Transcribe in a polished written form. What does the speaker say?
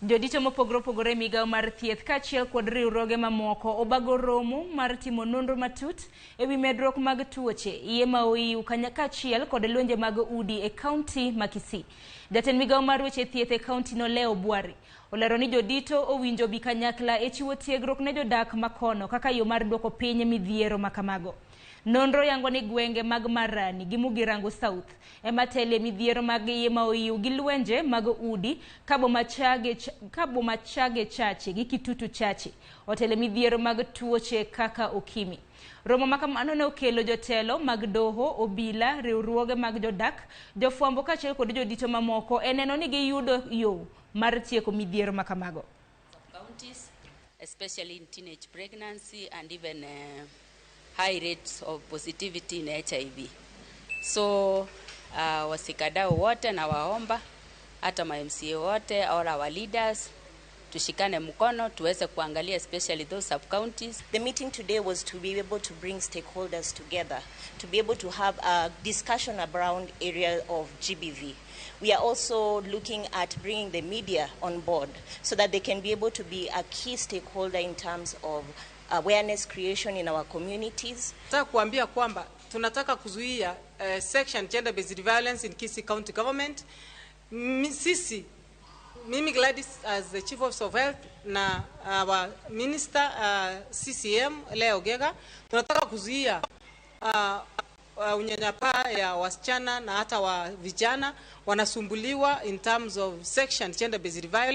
Jodito mopogore opogore e migawo mar thieth kaachiel kod riwruoge mamoko obago romo mar timo nonro matut ewi medruok mag tuoche, iye ma oiw kaachiel kod lwenje mag udi e kaunti ma Kisii. Jatend migawo mar weche thieth e kaunti no Leo Bwari olero ni jodito owinjo bi kanyakla e chiwo tiegruok ne jodak makono kaka yo mar duoko piny midhiero makamago. Nonro yango ni gwenge mag Marani gi Mugirango South ema tele midhiero mag iye ma oiw gi lwenje mag udi ka Bomachoge Chache gi Kitutu Chache otele midhiero mag tuoche kaka okimi. Romo makamano ne okelo jotelo mag doho, obila, riwruoge mag jodak, jofwambo kaachiel kod jodito mamoko e neno ni giyudo yo mar tieko midhiero makamago. Counties, especially in teenage pregnancy and even high rates of positivity in HIV. So washikadau wote na waomba hata ma MCA wote, all our leaders, tushikane mkono tuweze kuangalia especially those sub counties. The meeting today was to be able to bring stakeholders together, to be able to have a discussion around area of GBV. We are also looking at bringing the media on board so that they can be able to be a key stakeholder in terms of awareness creation in our communities. Nataka kuambia kwamba tunataka kuzuia section gender based violence in Kisii County Government. Sisi, mimi Gladys as the Chief Officer of Health na our Minister CCM Leo Ogega, tunataka kuzuia unyanyapaa ya wasichana na hata wa vijana wanasumbuliwa in terms of section gender based violence.